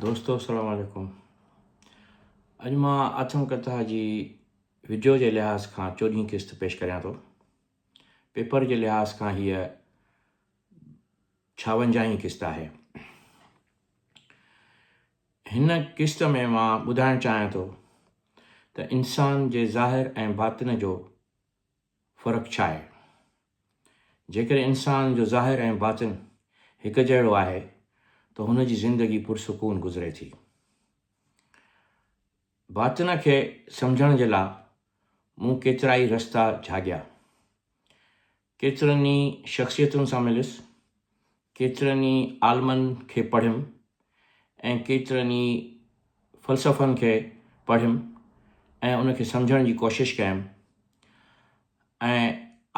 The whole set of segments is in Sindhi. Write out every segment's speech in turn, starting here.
دوستو السلام عليڪم اڄ مان آٿم ڪٿا جي وڊيو جي لحاظ کان چوڏهين قسط پيش ڪريان ٿو. پيپر جي لحاظ کان هيء ڇاونجاهين قسط آهي. هن قسط ۾ مان ٻڌائڻ چاهيان ٿو ته انسان جي ظاهر ۽ باطن جو فرق ڇا آهي؟ جيڪڏهن انسان جو ظاهر ۽ باطن هڪ جهڙو آهي ته هن جي زندگي پرسڪون گذري ٿي. باطن کي سمجهڻ جي لاء مون ڪيترائي رستا جهاڳيا. ڪيترن ئي شخصيتن سان مليس، ڪيترن ئي عالمن کي پڙهيم ۽ ڪيترن ئي فلسفن کي پڙهيم ۽ ان کي سمجهڻ جي ڪوشش ڪيم ۽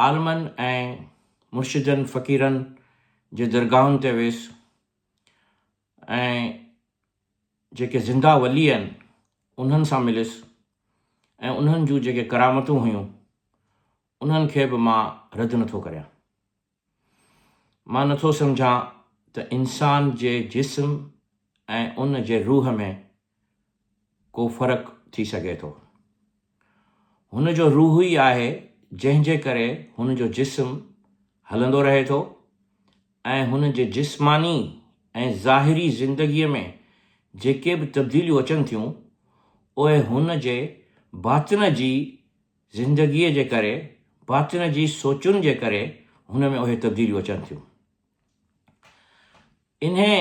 عالمن ۽ مرشدن فقيرن جي درگاهن تي ويس ۽ جيڪي زنده ولي آهن انهن سان مليس ۽ انهن جون جيڪي ڪرامتون هيون انهن کي به مان رد نٿو ڪريان. مان نٿو سمجهان ته انسان جي جسم ۽ ان جي روح ۾ ڪو فرق ٿي سگهي ٿو. هن جو روح ئي آهي جنهن جي ڪري هن جو جسم هلندو رهي ٿو ۽ هن جي جسماني ۽ ظاهري زندگيء ۾ جيڪي به تبديليون اچن ٿيون اهي هن جي باطن جي زندگيء جي ڪري، باطن جي سوچن جي ڪري هن ۾ اهي تبديليون اچن ٿيون. انهيء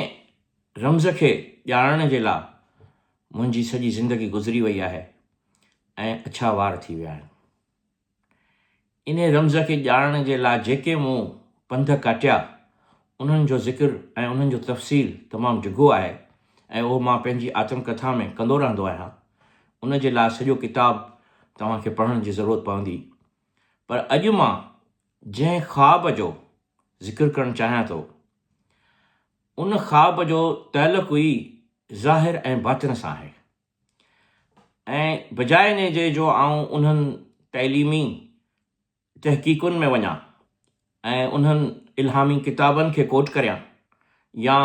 رمز کي ڄاڻڻ جي لاء منهنجي سڄي زندگي گذري وئي آهي ۽ اڇا وار ٿي ويا آهن. انهيء رمز کي ڄاڻڻ جي لاء جيڪي مون پنڌ ڪاٽيا، انهن جو ذڪر ۽ انهن جو تفصيل تمام ڊگهو آهي ۽ اهو مان پنهنجي آتم ڪٿا ۾ ڪندو رهندو آهيان. ان جي لاء سڄو ڪتاب توهان کي پڙهڻ جي ضرورت پوندي. پر اڄ مان جنهن خواب جو ذڪر ڪرڻ چاهيان ٿو، ان خواب جو تعلق ئي ظاهر ۽ باطن سان آهي ۽ بجاء ان جي جو آئون انهن تعليمي تحقيقن ۾ وڃان ۽ انهن الهامي ڪتابن کي ڪوٽ ڪريان يا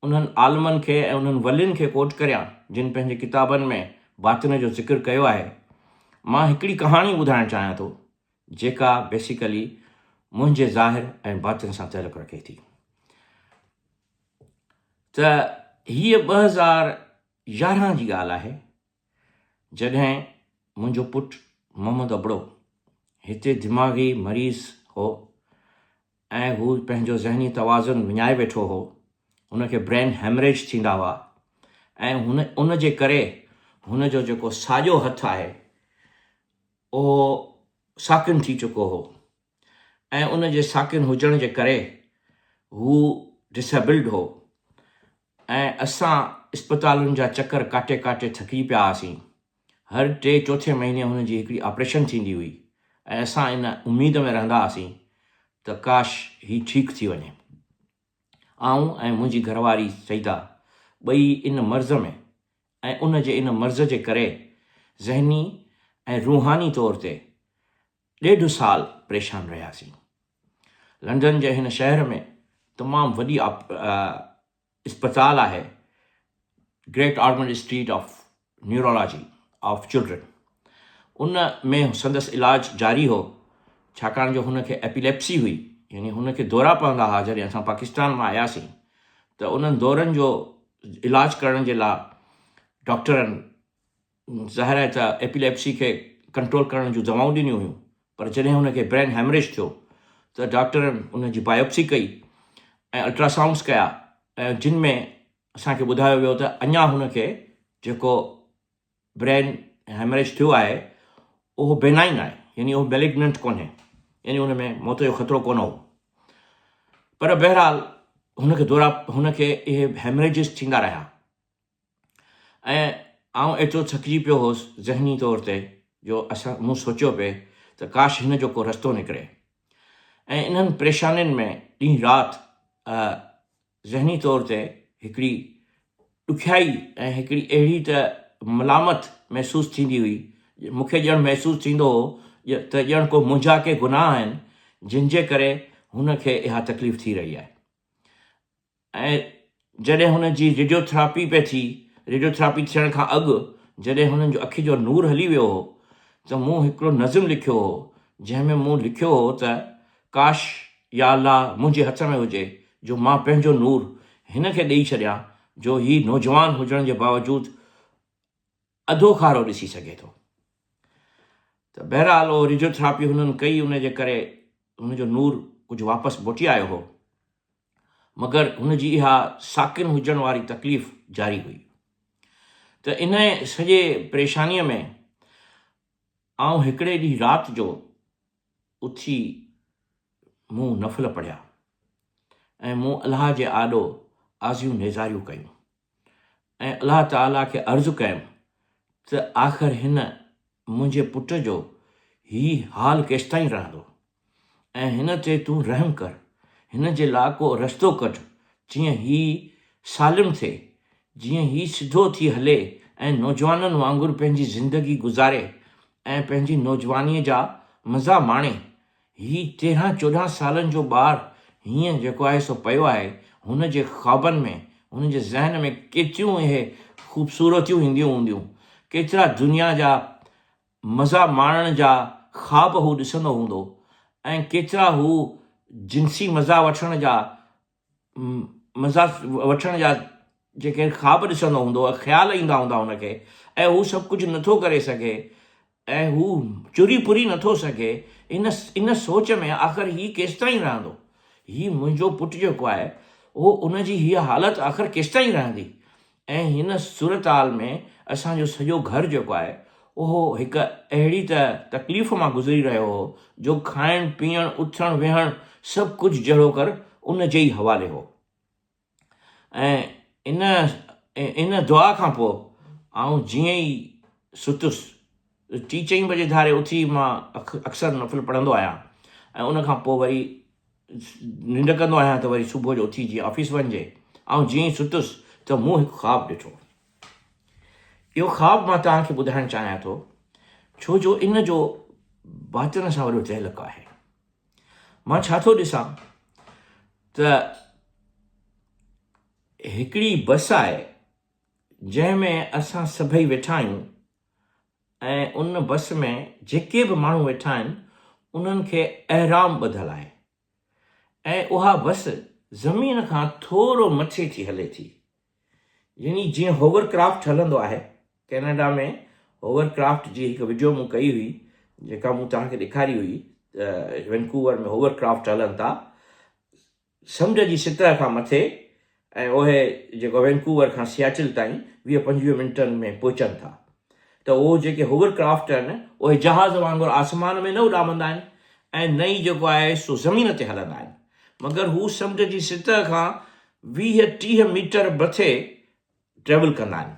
انهن عالمن کي ۽ انهن ولين کي ڪوٽ ڪريان جن پنهنجي ڪتابن ۾ باطن جو ذڪر ڪيو آهي. مان هڪڙي ڪهاڻي ٻڌائڻ چاهيان ٿو جيڪا بيسيڪلي منهنجي ظاهر ۽ باطن سان تعلق رکي ٿي. ته هيء 2011 جي ڳالهه آهي جڏهن منهنجو پٽ محمد ابڙو هتي دماغي مريض هو ۽ هو پنهنجو ذهني توازن وڃائي ويٺو هو، هن کي برين هيمريج ٿيندا هئا ۽ هن ان جي ڪري هن جو جيڪو ساڄو هٿ آهي اهو ساڪن ٿي چڪو هو ۽ ان جي ساڪن هجڻ جي ڪري هو ڊسيبلڊ هو ۽ اسان اسپتالن جا چڪر ڪاٽي ڪاٽي ٿڪجي پيا هئاسين. هر ٽي چوٿين مهيني هن جي هڪڙي آپريشن ٿيندي هئي ۽ اسان ان اميد ۾ رهندا هئاسين ته ڪاش هي ٺيڪ ٿي وڃي. آئون ۽ منهنجي گهرواري سعيده ٻئي ان مرض ۾ ۽ ان جي ان مرض جي ڪري ذهني ۽ روحاني طور تي ڏيڍ سال پريشان رهياسين. لنڊن جي هن شهر ۾ تمام وڏي اسپتال آهي Great Ormond Street of neurology of children ان ۾ سندس علاج جاري هو ڇاڪاڻ جو هن کي ايپيليپسي هئي يعني هن کي دورا پوندا هئا جڏهن اسان پاڪستان مان آياسين ته انهن دورن جو علاج ڪرڻ جي لاء ڊاڪٽرن ظاهر آهي ته ايپيليپسي کي ڪنٽرول ڪرڻ جون دوائون ڏنيون هيون پر جڏهن هن کي برين هيمريج ٿيو ته ڊاڪٽرن ان جي بايوپسي ڪئي ۽ الٽراسائونڊس ڪيا ۽ جن ۾ اسان کي ٻڌايو ويو ته اڃا هن کي جيڪو برين هيمريج ٿيو آهي اهو بينائن آهي يعني اهو ميلگننٽ ڪونهي يعني ان ۾ موت جو خطرو ڪونه هو پر بهرحال هن کي دورا هن کي اهي هيمريجز ٿيندا رهيا ۽ آئون ايترو ٿڪجي پيو هوس ذهني طور تي جو اسان مون سوچيو پئي ته ڪاش هن جو ڪو رستو نڪري ۽ انهن پريشانين ۾ ڏينهن رات ذهني طور تي هڪڙي ڏکيائي ۽ هڪڙي اهڙي ته ملامت محسوس ٿيندي هئي مون کي ڄڻ محسوس ٿيندو هو ته ڄڻ ڪو منهنجا ڪي گناهه آهن جن جي ڪري هن کي اها تڪليف ٿي رهي آهي. ۽ جڏهن هن جي ريڊيو ٿراپي پئي ٿي، ريڊيو ٿراپي ٿيڻ کان اڳ جڏهن هنن جو اکين جو نور هلي ويو هو ته مون هڪڙو نظم لکيو هو جنهن ۾ مون لکيو هو ته ڪاش يا الله منهنجي هٿ ۾ هجي جو مان پنهنجو نور هن کي ڏئي ڇڏيان جو هي نوجوان هجڻ جي باوجود اڌو کارو ڏسي سگهي ٿو. ته بهرحال اهو ريڊيو ٿراپي هنن ڪئي ان جي ڪري هن جو نور ڪجهه واپس موٽي آيو هو. مگر هن جي اها ساڪن هجڻ واري تڪليف جاري هئي ته انهيء سڄي پريشانيء ۾ آئون هڪڙي ڏينهن رات جو اٿي مون نفل پڙهيا ۽ مون الله جي آڏو آزيون نيزاريون ڪيون ۽ الله تعاليٰ کي عرض ڪيم ته آخر هن منهنجي پٽ جو هي حال ڪيستائين رهندو ۽ هن تي تون رحم ڪر، هن جي لاء ڪو رستو ڪڍ جيئن هي سالم ٿئي، جيئن هي سڌو ٿي هلي ۽ نوجوانن وانگر پنهنجي زندگي گذاري ۽ پنهنجي نوجوانيء جا مزا ماڻي هي 13 14 سالن جو ٻار هيئن جيڪو آهي سو پيو آهي، هن جي خوابن ۾، هن جي ذهن ۾ ڪيتريون اهي خوبصورتيون اينديون هونديون، ڪيترا دنيا جا مزا ماڻڻ جا خواب هو ڏسندو هوندو ۽ ڪيترا هو جنسي مزا وٺڻ جا مزا وٺڻ جا جيڪي خواب ڏسندو هوندو ۽ خيال ايندا هوندا هن کي ۽ هو سڀ ڪجهه نٿو ڪري سگهي ۽ هو چري پري نٿو سگهي ان ان سوچ ۾ آخر هي ڪيستائين رهندو هي منهنجو پٽ جيڪو آهي اهو ان جي هيء حالت آخر ڪيستائين رهندي ۽ هن صورتحال ۾ اسان جو سڄو گهر جيڪو آهي اهو هڪ اهڙي ته تڪليف مان گذري رهيو هو جو کائڻ پيئڻ اٿڻ ويهڻ سڀ ڪجهه جهڙوڪر ان جي ئي حوالي هو ۽ ان ان دعا کان پوء آئون جيئن ئي ستس ٽي چئين بجي ڌاري اٿي مان اڪثر نفل پڙهندو آهيان ۽ ان کان پوء وري ننڊ ڪندو آهيان ته وري صبح جو اٿي جيئن آفيس وڃجي. آئون جيئن ئي ستس ته مون هڪ خواب ڏٺو. اهو خواب مان توهان کي ٻڌائڻ چاهيان ٿو ڇو جو ان جو باطن سان وڏو تعلق آهي. مان ڇا ٿو ڏسان ته هڪڙي بس آهي جنهن ۾ اسان سڀئي ويٺا آهيون ۽ ان بس ۾ جيڪي به ماڻهو ويٺا آهن انهن کي احرام ٻڌل آهي ۽ اها بس زمين کان ٿورو مٿي ٿي هلي ٿي يعني جيئن هوور ڪرافٽ هلندو آهي. ڪينيڊا ۾ هوور ڪرافٽ جي هڪ وڊيو مون ڪئي هئي جيڪا مون توهان کي ڏيکاري هئي ته وينڪوور ۾ هوور ڪرافٽ هلن ٿا. سمنڊ جي سطح کان مٿي ۽ اهي جيڪو وينڪوور کان سياٽل تائين 20 25 منٽن ۾ پهچن ٿا ته اهو جيڪي هوور ڪرافٽ آهن اهي جهاز وانگر آسمان ۾ نه اڏامندا آهن ۽ نه ئي جيڪو آهي سو زمين تي هلندا آهن مگر هو سمنڊ جي سطح کان 20 30 ميٽر مٿي ٽريول ڪندا آهن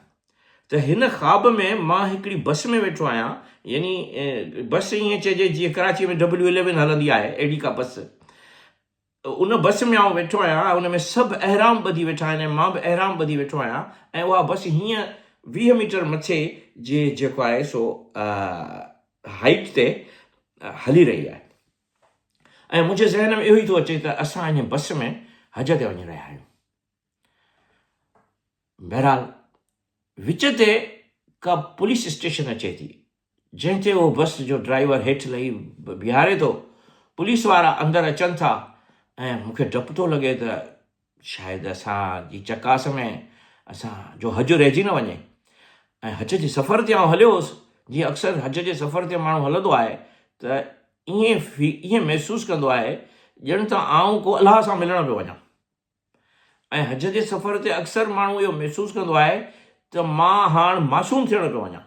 ته هن خواب ۾ مان هڪڙي بس ۾ ويٺو آهيان يعني بس ائين چئجي جيئن ڪراچي ۾ ڊبليو اليون هلندي آهي اهڙي ڪا بس ان بس ۾ آئون ويٺو آهيان ۽ ان ۾ سڀ احرام ٻڌي ويٺا آهن ۽ مان به احرام ٻڌي ويٺو آهيان ۽ اها بس هيئن 20 ميٽر مٿي جي جيڪو آهي سو هائيٽ تي هلي رهي آهي ۽ منهنجي ذهن ۾ اهو ئي ٿو اچي ته اسان ان بس ۾ حج تي وڃي رهيا آهيون. بهرحال وچ تي ڪا پوليس اسٽيشن اچي ٿي، جنهن تي اهو بس جو ڊرائيور هيٺ لهي بيهاري ٿو. پوليس وارا اندر اچن ٿا ۽ مون کي ڊپ ٿو لڳي ته شايد اسان جي چڪاس ۾ اسان جو حج رهجي نه وڃي ۽ حج جي سفر تي آئون هليو هوس. جيئن اڪثر حج جي سفر تي ماڻهو هلندو آهي ته ائين ائين محسوس ڪندو آهي ڄڻ ته آئون ڪو الله سان ملڻ پيو وڃان. ۽ حج جي سفر تي اڪثر ماڻهو اهو محسوس ڪندو آهي ته مان هاڻ معصوم ٿيڻ پيو وڃان،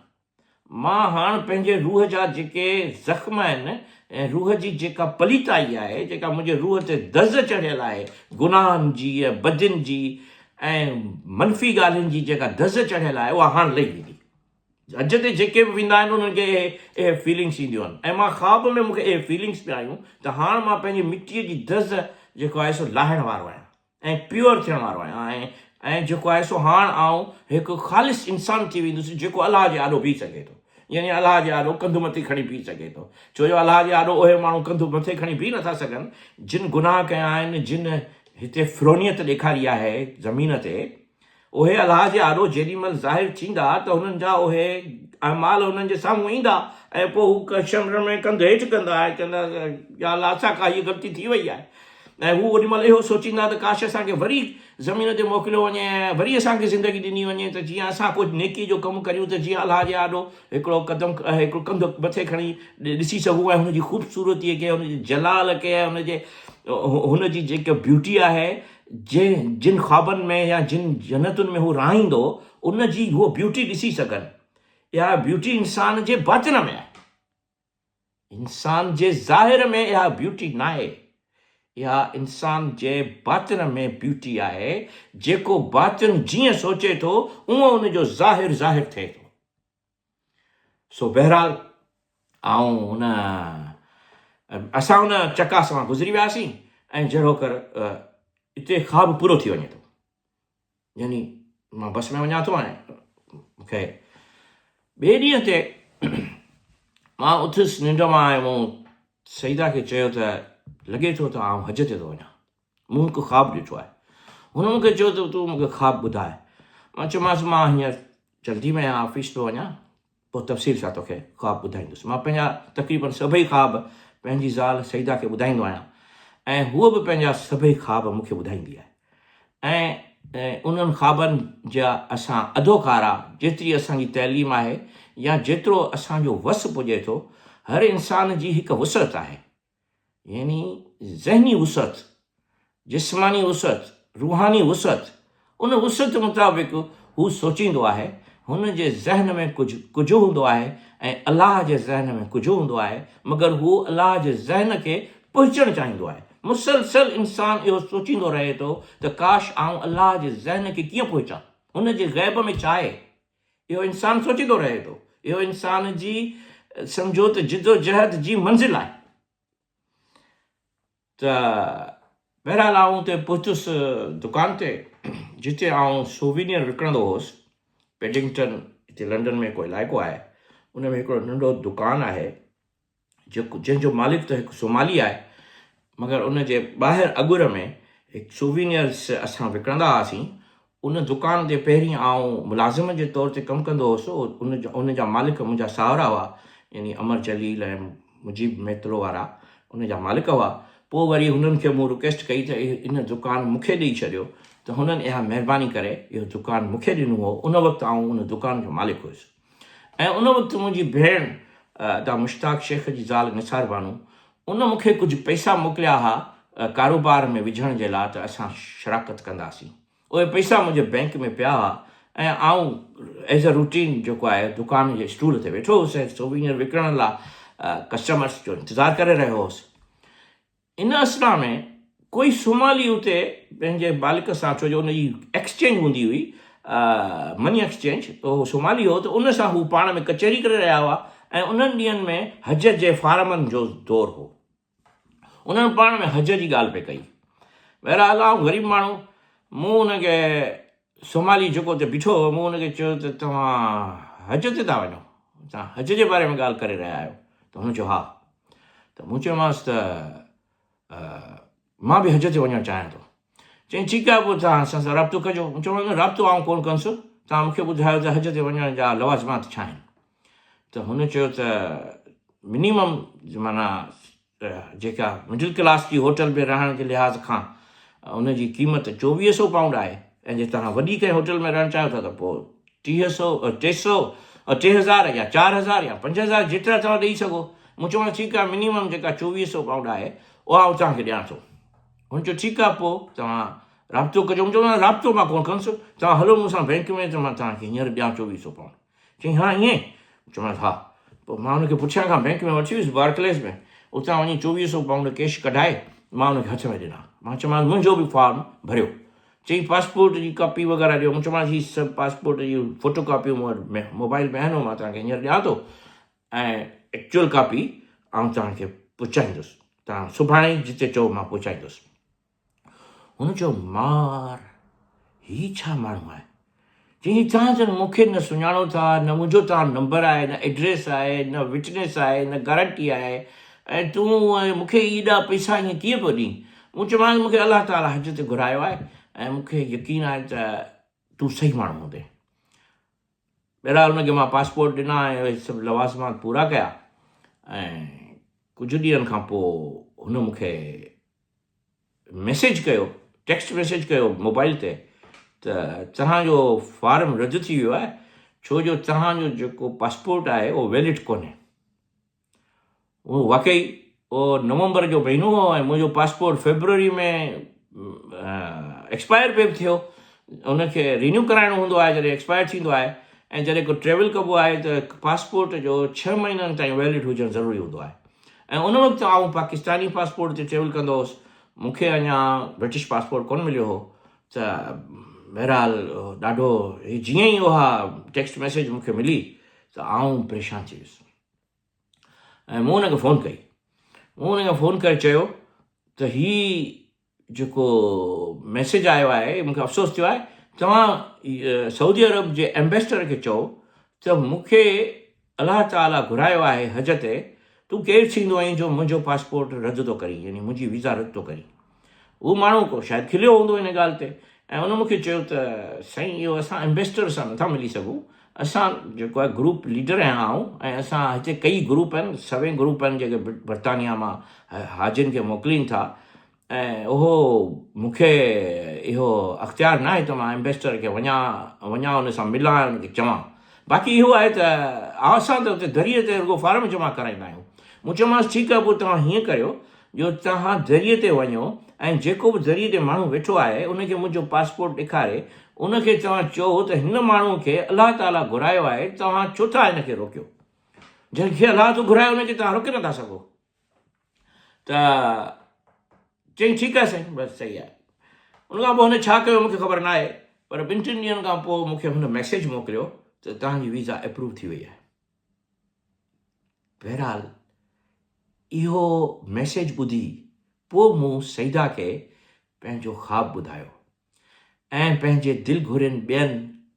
مان هاڻ پنهنجي روح جا جيڪي زخم آهن ۽ روح جي جيڪا پليتائي آهي، جيڪا منهنجي روح تي دز چڙهيل آهي، گناهن جي ۽ بدين جي ۽ منفي ڳالهين جي جيڪا دز چڙهيل آهي، اها هاڻ لهي ويندي. حج تي جيڪي به ويندا آهن انهن کي اهي اهي فيلنگس اينديون آهن ۽ مان خواب ۾ مون کي اهي فيلنگس پيا آيون ته هاڻ مان پنهنجي مٽيء جي دز جيڪو آهي سو لاهڻ وارو آهيان ۽ پيور ٿيڻ وارو آهيان ۽ ۽ جيڪو آهي سو هاڻ آئون هڪ خالص انسان ٿي ويندس جيڪو الله جي آڏو بيهي سگهي ٿو يعني الله جي آڏو ڪنڌ مٿي کڻي بيهي سگهي ٿو ڇو جو الله جي آڏو اهي ماڻهو ڪنڌ مٿي کڻي بيهي نٿا سگهن جن گناهه ڪيا آهن جن هتي فرعونيت ڏيکاري آهي زمين تي، اهي الله جي آڏو جيڏي مهل ظاهر ٿيندا ته هنن جا اهي اعمال هنن جي سامهون ايندا ۽ پوء هو شرم ۾ ڪنڌ هيٺ ڪندا ۽ چوندا يا الله اسان کان هيء غلطي ٿي وئي آهي ۽ هو اوڏي مهل اهو سوچيندا ته ڪاش اسان کي وري زمين تي موڪليو وڃي ۽ وري اسان کي زندگي ڏني وڃي ته جيئن اسان ڪجهه نيڪي جو ڪم ڪريون ته جيئن الله جي آڏو هڪڙو قدم هڪڙو ڪنڌ مٿي کڻي ڏسي سگهون ۽ هن جي خوبصورتي کي هن جي جلال کي ۽ هن جي هن جي جيڪا بيوٽي آهي جنهن جن خوابن ۾ يا جن جنتن ۾ هو رهائيندو ان جي هو بيوٽي ڏسي سگهن. اها بيوٽي انسان جي باطن ۾ آهي. انسان جي ظاهر ۾ اها بيوٽي ناهي، اها انسان جي باطن ۾ بيوٽي آهي، جيڪو باطن جيئن سوچي ٿو اونئن ان جو ظاهر ظاهر ٿئي ٿو. سو بهرحال آئون ان اسان ان چڪاس مان گذري وياسين ۽ جهڙوڪر اتي خواب پورو ٿي وڃي ٿو. يعني مان بس ۾ وڃان ٿو ۽ مون کي ٻئي ڏينهن تي مان اٿيس ننڊ مان ۽ مون سيدا کي چيو ته لڳي ٿو ته آئون حج تي ٿو وڃان، مون هڪ خواب ڏٺو آهي. هن مون کي چيو ته تون مون کي خواب ٻڌاء. مان چيومانس مان هينئر جلدي ۾ آهيان آفيس ٿو وڃان پوء تفصيل سان توکي خواب ٻڌائيندس. مان پنهنجا تقريباً سڀئي خواب پنهنجي زال سعيده کي ٻڌائيندو آهيان ۽ هوء به پنهنجا سڀئي خواب مون کي ٻڌائيندي آهي ۽ انهن خوابن جا اسان اڌوڪارا جيتري اسان جي تعليم آهي يا جيترو اسان جو وس پڄي ٿو، هر انسان جي هڪ وسعت آهي يعني ذهني وسعت، جسماني وسعت، روحاني وسعت، ان وسعت مطابق هو سوچيندو آهي، هن جي ذهن ۾ ڪجهه ڪجهه هوندو آهي ۽ الله جي ذهن ۾ ڪجهه هوندو آهي، مگر هو الله جي ذهن کي پهچڻ چاهيندو آهي. مسلسل انسان اهو سوچيندو رهي ٿو ته ڪاش آئون الله جي ذهن کي ڪيئن پهچان، هن جي غيب ۾ ڇا آهي؟ اهو انسان سوچيندو رهي ٿو. اهو انسان جي سمجهو ته جدوجهد جي منزل آهي. ته بهرحال آئون اتي پهتس دڪان تي جتي آئون سووينيئر وڪڻندو هوس. پيڊنگٽن هتي لنڊن ۾ هڪ علائقو آهي ان ۾ هڪڙو ننڍو دڪان آهي. جيڪو جنهن جو مالڪ ته هڪ صومالي آهي مگر ان جي ٻاهر اڳر ۾ هڪ سووينيئرس اسان وڪڻندا هئاسين ان دڪان تي پهرين آئون ملازم جي طور تي ڪم ڪندو هوس ان جا ان جا مالڪ منهنجا ساهرا هئا يعني امر جليل ۽ مجيب ميتلو وارا ان جا مالڪ هئا پوء وري هنن کي مون رڪويسٽ ڪئي ته ان دڪان مون کي ڏئي ڇڏيو ته هنن اها مهرباني ڪري اهو دڪان مون کي ڏنو هو ان وقت آئون ان دڪان جو مالڪ هيس ۽ ان وقت منهنجي ڀيڻ ادا مشتاق شيخ جي زال نثار بانو ان مون کي ڪجهه پئسا موڪليا ها ڪاروبار ۾ وجهڻ جي لاء ته اسان شراڪت ڪنداسين. اهي پئسا منهنجي بئنڪ ۾ پيا هئا ۽ آئون ايز اي روٽين جيڪو آهي دڪان جي اسٽول تي ويٺو هوس ۽ سووينئر وڪڻڻ لاء ڪسٽمرس جو انتظار ڪري رهيو هوس. ان اثنا ۾ ڪوئي صومالي اتي پنهنجي مالڪ سان ڇو جو ان جي ايڪسچينج هوندي هئي مني ايڪسچينج ته هو صومالي هو ته ان سان هو پاڻ ۾ ڪچهري ڪري رهيا هئا ۽ انهن ڏينهن ۾ حج جي فارمن جو دور هو انهن پاڻ ۾ حج جي ڳالهه پئي ڪئي بهرحال آئون غريب ماڻهو مون ان کي صومالي جيڪو اتي بيٺو هو مون ان کي چيو ته توهان حج تي ٿا وڃو توهان حج جي باري ۾ ڳالهه ڪري رهيا آهيو ته هن چيو ها ته مون چيومانس ته مان به حج تي وڃڻ چاهيان ٿو. چيائين ٺيڪ آهي پوء توهان اسان سان رابطو ڪجو. مون چيومانس نه رابطو آئون ڪونه ڪندس، توهان مون کي ٻڌايو ته حج تي وڃڻ جا لوازمات ڇا آهن؟ ته هن چيو ته منيمم معنيٰ جيڪا مڊل ڪلاس جي هوٽل ۾ رهڻ جي لحاظ کان ان جي قيمت 24 سو پائونڊ آهي ۽ جي توهان وڏي ڪنهن هوٽل ۾ رهڻ چاهيو ٿا ته پوء 30 سو، 300، 3000 يا 4000 يا 5000 جيترا توهان ڏئي سگهو. مون چيومانس ٺيڪ آهي منيمم جيڪا 24 سو پائونڊ آهي اها آئون توهان کي ڏيان ٿو. هن چيو ٺيڪ آهي پوء توهان رابطو ڪجو. مون چيومانس رابطو مان ڪونه ڪندس توهان هلو مون سان بئنڪ ۾ ته مان توهان کي هينئر ڏيان 24 سو پائونڊ. چيائين ها ائين؟ مون چيومانس ها. پوء مان هن کي پٺيان کان بئنڪ ۾ وٺي ويس بارڪليز ۾ اتان وڃي 24 سو پائونڊ ڪيش ڪڍائي مان هن کي هٿ ۾ ڏنا. مان چيومانس منهنجو به فارم ڀريو. چيائين پاسپورٽ جي ڪاپي وغيره ڏيو. مون چيومانس هي سڀ پاسپورٽ جي فوٽو ڪاپيون مون وٽ موبائل ۾ آهن اهي مان توهان کي هينئر ڏيان ٿو ۽ ايڪچوئل ڪاپي آئون توهان کي پهچائيندس. توهان سڀاڻي ئي جتي چئو مان پهچائيندس. هن چيو مار هي ڇا ماڻهو آهي؟ چيائين توهان ته مون کي نه سڃاڻو ٿا نه منهنجو توهان نمبر آهي نه ايڊريس آهي نه وٽنيس آهي نه گارنٽي آهي ۽ تون مون کي ايڏا پئسا ائين ڪيئن پيو ڏين؟ مون چيومانس مون کي الله تعاليٰ حج تي گهرايو آهي ۽ مون کي يقين آهي ته تون صحيح ماڻهو هوندين. بهرحال ان کي مان پاسپورٽ ڏنا ۽ اهي سڀ لوازمات پورا ڪيا ۽ ڪجهه ڏينهن کان پوء هن مون کي ميسيج ڪيو، ٽيڪسٽ ميسيج ڪيو موبائل تي ته توهان جو فارم رد ٿي ويو آهي ڇو جو توهان جو جيڪو پاسپورٽ آهي اهو ويلڊ ڪونهي. اهو واقعي اهو نومبر جو مهينو هو ۽ منهنجو پاسپورٽ فيبروري ۾ ايڪسپائر پئي ٿيو. ان کي رينيو ڪرائڻو هوندو آهي جڏهن ايڪسپائر ٿيندو آهي ۽ جڏهن ڪو ٽريول ڪبو آهي ته پاسپورٽ جو ڇهه مهينن تائين ويلڊ هجڻ ضروري هوندو آهي ۽ ان وقت آئون پاڪستاني پاسپورٽ تي ٽريول ڪندو هوس مون کي اڃا برٽش پاسپورٽ ڪونه مليو هو ته بهرحال ڏاڍو جيئن ئي اها ٽيڪسٽ ميسيج مون کي ملي ته آئون پريشان ٿي ويس. ۽ مون هن کي فون ڪئي. مون هن کي فون ڪري چيو ته هي جيڪو ميسيج آيو آهي مون کي افسوس ٿيو آهي توهان سعودي عرب جي ايمبيسڊر کي چئو ته مون کي الله تعاليٰ گهرايو آهي حج تي تون ڪير ٿيندو آهين جو منهنجو پاسپورٽ رد ٿو ڪرين يعني منهنجي ويزا رد ٿو ڪرين اهو ماڻهو ڪو شايد کليو هوندو ان ڳالهه تي ۽ ان مون کي چيو ته سائين اهو اسان ايمبيسڊر سان نٿا ملي سگهون اسان جيڪو آهي گروپ ليڊر آهيان آئون ۽ اسان هتي ڪئي گروپ آهن سوين گروپ آهن جيڪي برطانيا مان حاجين کي موڪلين ٿا ۽ اهو مون کي اهو اختيار ناهي ته مان ايمبيسڊر کي وڃان وڃان ان سان ملان ۽ ان کي چوان باقي اهو آهي ته اسان ته اتي دريء تي رڳو فارم جمع ڪرائيندا آهيون مون چيومانس ٺيڪ آهي پوء توهان هيئن ڪريو جو توهان دريء تي وڃو ۽ جيڪو به دريء تي ماڻهو ويٺو آهي ان کي منهنجو پاسپورٽ ڏيکاري ان کي توهان چئو ته هن ماڻهوء کي الله تعاليٰ گهرايو آهي توهان ڇو ٿا هن کي روڪيو؟ جنهن کي الله ٿو گهرائي ان کي توهان روڪي نٿا سگهو. ته چيائين ٺيڪ آهي سائين بس صحيح آهي. ان کان پوء هن ڇا ڪيو مون کي خبر ناهي پر ٻن ٽن ڏينهن کان پوء مون کي هن ميسيج موڪليو ته توهان جي ويزا اپروو ٿي وئي آهي. بهرحال اهو ميسيج ٻڌي پوء مون سعيده کي پنهنجو خواب ٻڌايو ۽ پنهنجي دل گهرين ٻين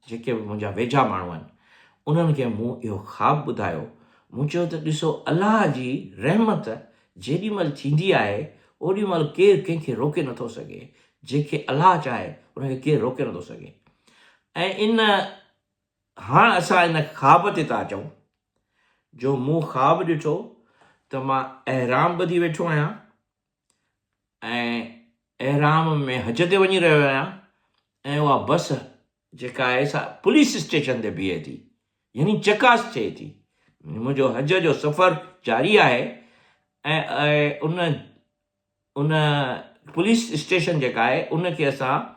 جيڪي به منهنجا ويجها ماڻهو آهن انهن کي مون اهو خواب ٻڌايو. مون چيو ته ڏسو الله جي رحمت جيڏي مهل ٿيندي آهي اوڏي مهل ڪير ڪنهن کي روڪي نٿو سگهي، جنهن کي الله چاهي ان کي ڪير روڪي نٿو سگهي ۽ ان هاڻ اسان ان خواب تي ٿا اچون جو مون خواب ڏٺو ته مان احرام ٻڌي ويٺو آهيان ۽ احرام ۾ حج تي وڃي رهيو آهيان ۽ اها بس جيڪا آهي سا پوليس اسٽيشن تي بيهي ٿي يعني چڪاس ٿئي ٿي منهنجو حج جو سفر جاري آهي ۽ ان ان پوليس اسٽيشن جيڪا آهي ان کي اسان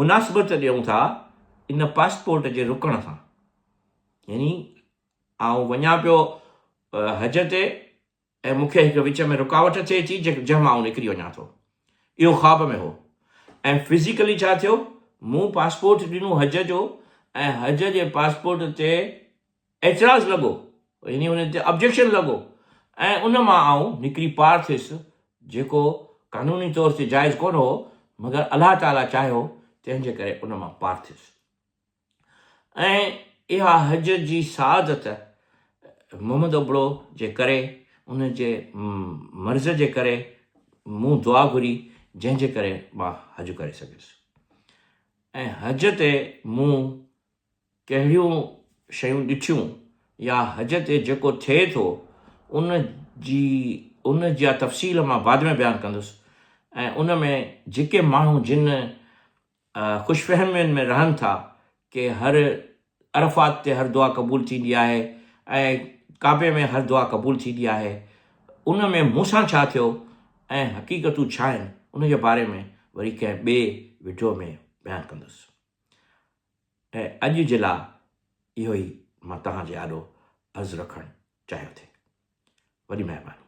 مناسبت ڏيون ٿا ان پاسپورٽ جي رڪڻ سان يعني آئون وڃان پيو حج تي ۽ مون کي هڪ وچ ۾ رڪاوٽ ٿئي ٿي جنهن مان آئون نڪري وڃان ٿو اهو خواب ۾ هو ۽ فزيڪلي ڇا ٿيو مون پاسپورٽ ڏنو حج جو ۽ حج جي پاسپورٽ تي اعتراض لڳو يعني ان تي آبجيڪشن لڳو ۽ ان مان آئون نڪري پار ٿيس جيڪو قانوني طور تي جائز ڪونه هو مگر الله تعاليٰ چاهيو تنهن جي ڪري ان مان پار ٿيس ۽ اها حج جي سعادت محمد ابڙو جي ڪري ان جي مرض جي ڪري مون دعا گهري جنهن جي ڪري مان حج ڪري سگهيس ۽ حج تي مون ڪهڙيون شيون ڏٺيون يا حج تي جيڪو ٿئي ٿو ان جي ان جا تفصيل مان بعد ۾ بيان ڪندس ۽ ان ۾ جيڪي ماڻهو جن خوش فهمين ۾ رهن ٿا ڪي هر عرفات تي هر دعا قبول ٿيندي آهي ۽ ڪعبي ۾ هر دعا قبول ٿيندي آهي ان ۾ مون سان ڇا ٿيو ۽ حقيقتون ڇا آهن ان جي باري ۾ وري ڪنهن ٻئي وڊيو ۾ بيان ڪندس. ۽ اڄ جي لاء اهو ئي مان توهان جي آڏو عرض رکڻ چاهيو ٿي. وڏي مهرباني.